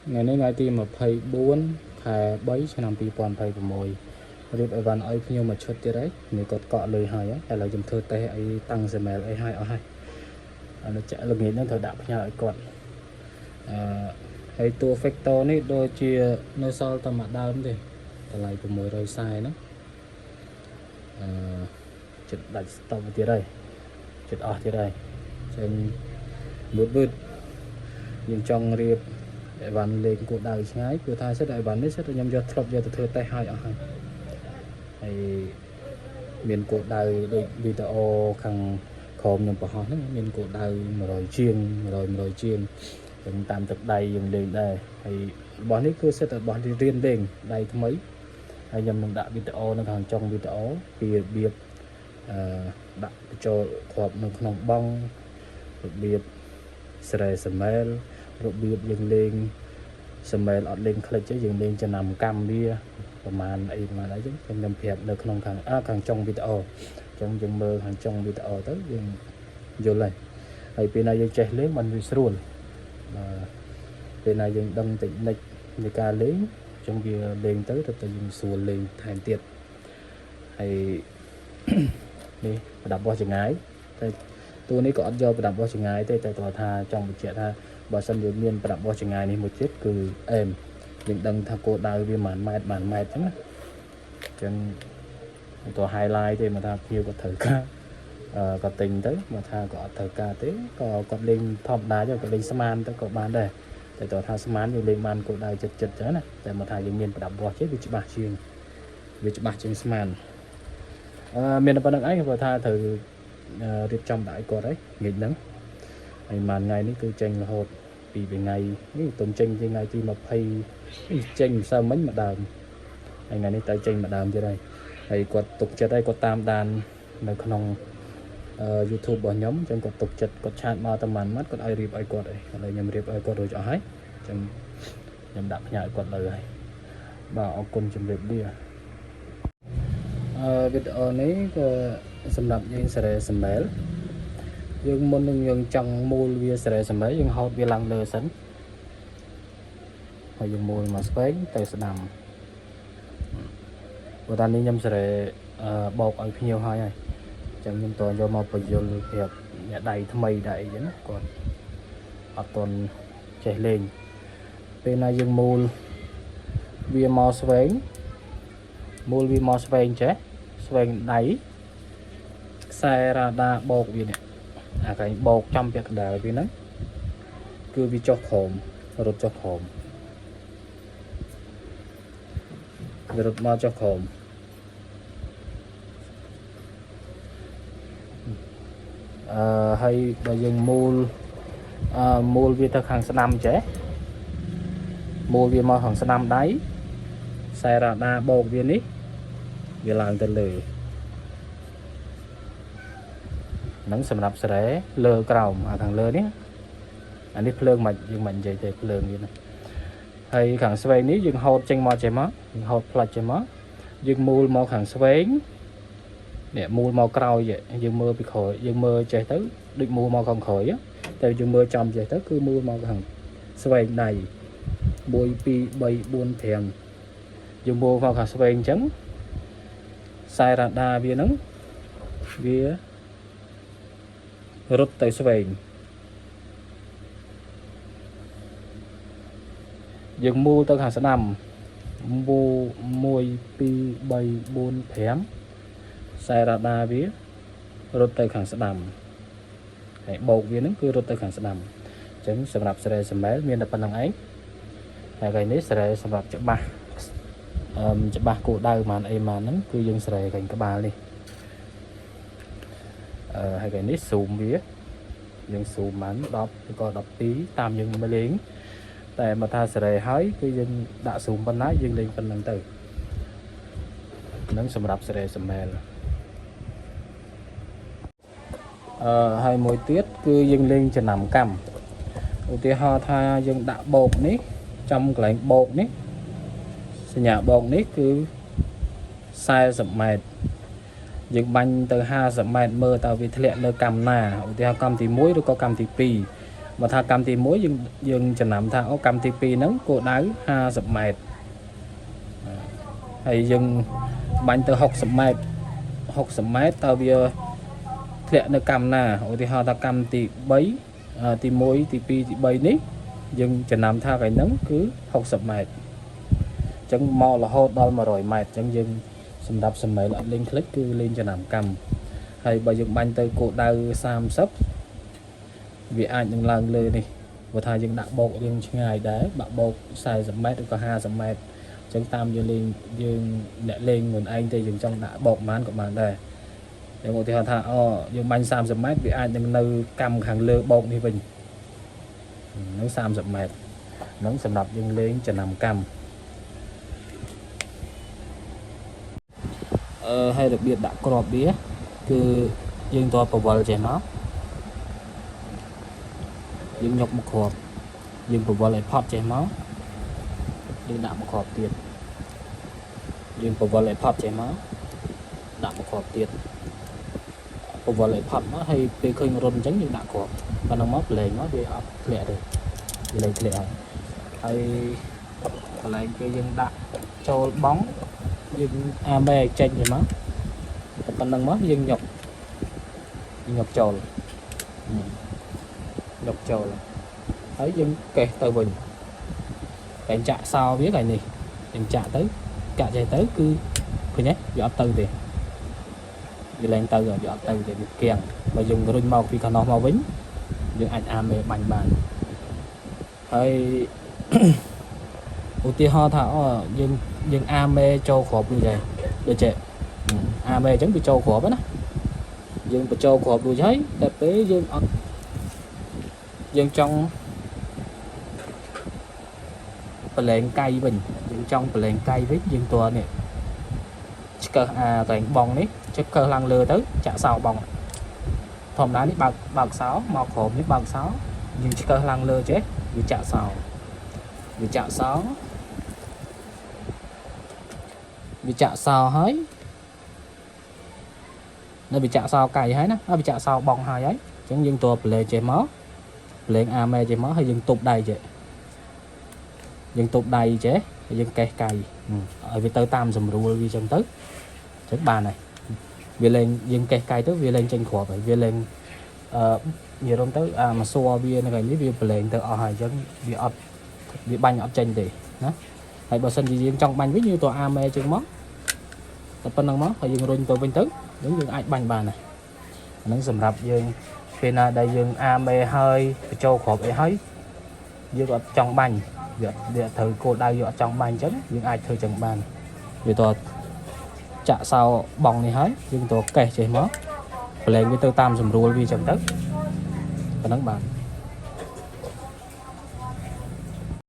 ថ្ងៃនេះថ្ងៃទី24ខែ3ឆ្នាំ2026រៀបអីវ៉ាន់ឲ្យភ្ញៀវមួយឈុតទៀតហើយនេះគាត់កក់លុយហើយឥឡូវខ្ញុំធ្វើតេស្តអីតាំងស្រមែលអីហើយអស់ហើយឥឡូវចាក់ល្ងាចហ្នឹងត្រូវដាក់ផ្ញើឲ្យគាត់អឺហើយតួ Factor នេះដូចជានៅសល់តែមួយដើមទេតម្លៃ640ហ្នឹងអឺចិត្តដាច់ស្តុកទៀតហើយចិត្តអស់ទៀតហើយចេញមូតវឺតយើងចង់រៀប អីវ៉ាន់លេងគោលដៅឆ្ងាយព្រោះថាសិតអីវ៉ាន់នេះសិតខ្ញុំយកធ្លាប់យកទៅធ្វើតេស្តហើយអស់ហើយហើយមានគោលដៅដូចវីដេអូខាងក្រោមខ្ញុំបង្ហោះហ្នឹងមានគោលដៅ100ជាង100 100ជាងចឹងតាមទឹកដៃយើងលេងដែរហើយរបស់នេះគឺសិតតែរបស់រៀនលេងដៃថ្មីហើយខ្ញុំនឹងដាក់វីដេអូនៅខាងចុងវីដេអូពីរបៀបអឺដាក់បញ្ចូលគ្រាប់នៅក្នុងបង់របៀបស្រែស្រមែលរបៀបយើងលេង ស្រមែលអត់លេងคลิกទេយើងលេងចំណាំកម្មវាប្រហែលអីប្រហែលអីចឹងខ្ញុំប្រាប់នៅក្នុងខាងអើខាងចុងវីដេអូអញ្ចឹងយើងមើលខាងចុងវីដេអូទៅយើងយល់ហើយហើយពេលណាយើងចេះលេងมันវាស្រួលបាទពេលណាយើងដឹងតិចនិចនៃការលេងអញ្ចឹងវាលេងទៅទៅតែយើងស្រួលលេងថែមទៀតហើយ នេះប្រដាប់បោះចងាយតែតួនេះក៏អត់យកប្រដាប់បោះចងាយទេតែគាត់ថាចង់បញ្ជាក់ថាបើសិនជាមានប្រដាប់បោះចងាយនេះមួយទៀតគឺអែមយើងដឹងថាគោលដៅវាប៉ុន្មានម៉ែត្រប៉ុន្មានម៉ែត្រអញ្ចឹងណាអញ្ចឹងតើ highlight ទេមកថាភ្ញៀវគាត់ត្រូវការអឺគាត់ទិញទៅមកថាក៏អត់ត្រូវការទេក៏គាត់លេងធម្មតាចុះគាត់លេងស្មានទៅក៏បានដែរតែតើថាស្មានយើងលេងបានគោលដៅចិត្តចិត្តចឹងណាតែមកថាយើងមានប្រដាប់វាស់ទេវាច្បាស់ជាងវាច្បាស់ជាងស្មាន អឺមានតែប៉ុណ្្នឹងឯងព្រោះថាត្រូវរៀបចំដាក់ឲ្យគាត់ហើយងាកហ្នឹងហើយមួយថ្ងៃនេះគឺចេញរហូតពីថ្ងៃនេះទុំចេញពីថ្ងៃទី20ចេញម្សិលមិញម្ដើមហើយថ្ងៃនេះទៅចេញម្ដើមទៀតហើយហើយគាត់ទុកចិត្តហើយគាត់តាមដាននៅក្នុង YouTube របស់ខ្ញុំអញ្ចឹងគាត់ទុកចិត្តគាត់ chat មកតែប៉ុន្មានម៉ាត់គាត់ឲ្យរៀបឲ្យគាត់ហើយឥឡូវខ្ញុំរៀបឲ្យគាត់រួចអស់ហើយអញ្ចឹងខ្ញុំដាក់ផ្ញើឲ្យគាត់លើហើយបាទអរគុណជម្រាបលា អឺវីដេអូនេះក៏សម្រាប់យើងសេរីសម្មែលយើងមុននឹងយើងចង់មូលវាសេរីសម្មែលយើងហោតវាឡើងលើសិនហើយយើងមូលមកស្វែងទៅស្ដាំព្រោះតានេះខ្ញុំសេរីអឺបោកឲ្យភ្ញៀវហើយហើយអញ្ចឹងខ្ញុំតយកមកបញ្យលប្រាប់អ្នកដៃថ្មីដែរអីចឹងណាគាត់អត់ទាន់ចេះលេងពេលណាយើងមូលវាមកស្វែងមូលវាមកស្វែងចេះ ស្វែងដៃខ្សែរ៉ាដាបោកវានេះអាកន្លែងបោកចំពាក់កណ្ដាលវាហ្នឹងគឺវាចុះក្រោមរត់ចុះក្រោមវារត់មកចុះក្រោមអឺហើយបើយើងមូលអឺមូលវាទៅខាងស្ដាំចេះមូលវាមកខាងស្ដាំដៃខ្សែរ៉ាដាបោកវានេះវាឡើងទៅលើហ្នឹងសម្រាប់ស្រែលើក្រោមអាខាងលើនេះអានេះភ្លើងមិនយើងមិននិយាយទេភ្លើងវាណាហើយខាងស្វែងនេះយើងហូតចេញមកចេះមកយើងហូតផ្លាច់ចេះមកយើងមូលមកខាងស្វែងនេះមូលមកក្រោយយើងមើលពីក្រោយយើងមើលចេះទៅដូចមូលមកខាងក្រោយតែយើងមើលចំចេះទៅគឺមូលមកខាងស្វែងដៃ1 2 3 4 5យើងមូលមកខាងស្វែងអញ្ចឹងខ្សែរ៉ាដាវាហ្នឹងវារត់ទៅស្វែងយើងមូលទៅខាងស្ដាំមូល1 2 3 4 5ខ្សែរ៉ាដាវារត់ទៅខាងស្ដាំហើយបោកវាហ្នឹងគឺរត់ទៅខាងស្ដាំអញ្ចឹងសម្រាប់ស្រែសម្មែលមានតែប៉ុណ្្នឹងឯងហើយកន្លែងនេះស្រែសម្រាប់ច្បាស់អឺច្បាស់គោដៅប៉ុន្មានអីប៉ុន្មានហ្នឹងគឺយើងស្រែកន្លែងក្បាលនេះអឺហើយកន្លែងនេះ zoom វាយើង zoom បាន10ឬក៏12តាមយើងមកលេងតែមកថាសេរីហើយគឺយើងដាក់ zoom ប៉ុណ្ណាយើងលេងប៉ុណ្្នឹងទៅហ្នឹងសម្រាប់សេរីសម្មែលអឺហើយមួយទៀតគឺយើងលេងចំណាំកម្មឧទាហរណ៍ថាយើងដាក់បោកនេះចំកន្លែងបោកនេះសញ្ញាបោកនេះគឺ40ម៉ែត្រយើងបាញ់ទៅ50ម៉ែត្រមើលតើវាធ្លាក់លើកម្មណាឧទាហរណ៍កម្មទី1ឬក៏កម្មទី2 បើថាកម្មទី1យើងយើងចំណាំថាអូកម្មទី2ហ្នឹងគោលដៅ50ម៉ែត្រហើយយើងបាញ់ទៅ60ម៉ែត្រ60ម៉ែត្រតើវាធ្លាក់នៅកម្មណាឧទាហរណ៍ថាកម្មទី3ទី1ទី2ទី3នេះយើងចំណាំថាកន្លែងហ្នឹងគឺ60ម៉ែត្រអញ្ចឹងមករហូតដល់100ម៉ែត្រអញ្ចឹងយើងសម្រាប់សម័យអត់លេងคลิกគឺលេងចំណាំកម្មហើយបើយើងបាញ់ទៅគោលដៅ30វាអាចនឹងឡើងលើនេះព្រោះថាយើងដាក់បោករៀងឆ្ងាយដែរបាក់បោក40ម៉ែត្រឬក៏50ម៉ែត្រអញ្ចឹងតាមយើងលេងយើងអ្នកលេងខ្លួនឯងទេយើងចង់ដាក់បោកប៉ុន្មានក៏បានដែរយ៉ាងឧទាហរណ៍ថាអូយើងបាញ់30ម៉ែត្រវាអាចនឹងនៅកម្មខាងលើបោកនេះវិញនៅ30ម៉ែត្រហ្នឹងសម្រាប់យើងលេងចំណាំកម្មអឺហើយរបៀបដាក់ក្របវាគឺយើងតបវល់ចេះមកយើងញុកមកគ្រាប់យើងពវល់ឲ្យផត់ចេះមកយើងដាក់មកគ្រាប់ទៀតយើងពវល់ឲ្យផត់ចេះមកដាក់មកគ្រាប់ទៀតពវល់ឲ្យផត់មកហើយពេលឃើញរុនអញ្ចឹងយើងដាក់គ្រាប់ប៉ុណ្ណឹងមកប្រឡែងមកវាអត់ធ្លាក់ទេវាលែងធ្លាក់ហើយហើយកន្លែងពេលយើងដាក់ចូលបងយើងអាមេឲ្យចេញចេះមកប៉ុណ្ណឹងមកយើងញុកញុកចូលញុកចូលហើយយើងកេះទៅវិញតែចាក់សោវាកន្លែងនេះយើងចាក់ទៅចាក់ចេះទៅគឺឃើញទេវាអត់ទៅទេវាលែងទៅវាអត់ទៅទេវាគៀងបើយើងរុញមកពីខាងនោះមកវិញយើងអាចអាមេបាញ់បានហើយ ឧទាហរណ៍ថាអូយើងយើងអាមេចូលគ្រាប់រួចហើយដូចចេះអាមេអញ្ចឹងវាចូលគ្រាប់ណាយើងបញ្ចូលគ្រាប់រួចហើយតែពេលយើងអត់យើងចង់ប្រឡែងកៃវិញយើងចង់ប្រឡែងកៃវិញយើងតនេះឆ្កឹះអាកន្លែងបងនេះឆ្កឹះឡើងលើទៅចាក់សោបងធម្មតានេះបើកបើកសោមកក្រោមនេះបើកសោយើងឆ្កឹះឡើងលើចេះវាចាក់សោវាចាក់សោវាចាក់សោហើយនៅវាចាក់សោកៃហើយណាហើយវាចាក់សោបងហើយហើយអញ្ចឹងយើងតប្រឡែចេះមកប្រឡែងអាម៉ែចេះមកហើយយើងទប់ដៃចេះយើងទប់ដៃចេះហើយយើងកេះកៃឲ្យវាទៅតាមស្រួលវាអញ្ចឹងទៅអញ្ចឹងបានហើយវាលែងយើងកេះកៃទៅវាលែងចេញគ្រាប់ហើយវាលែងអឺនិយាយរួមទៅអាមកសួរវានៅកន្លែងនេះវាប្រឡែងទៅអស់ហើយអញ្ចឹងវាអត់វាបាញ់អត់ចេញទេណាហើយបើសិនជាយើងចង់បាញ់វិញយើងទៅអាម៉ែជើងមកតែប៉ុណ្្នឹងមកហើយយើងរុញទៅវិញទៅយើងយើងអាចបាញ់បានដែរអាហ្នឹងសម្រាប់យើងពេលណាដែលយើងអាមេហើយបញ្ចូលគ្រាប់អីហើយយើងអត់ចង់បាញ់វាអត់វាអត់ត្រូវគោលដៅយើងអត់ចង់បាញ់អញ្ចឹងយើងអាចធ្វើចឹងបានវាតចាក់សោបងនេះហើយយើងទៅកេះចេះមកប្រឡែងវាទៅតាមស្រួលវាចឹងទៅប៉ុណ្ណឹងបាន។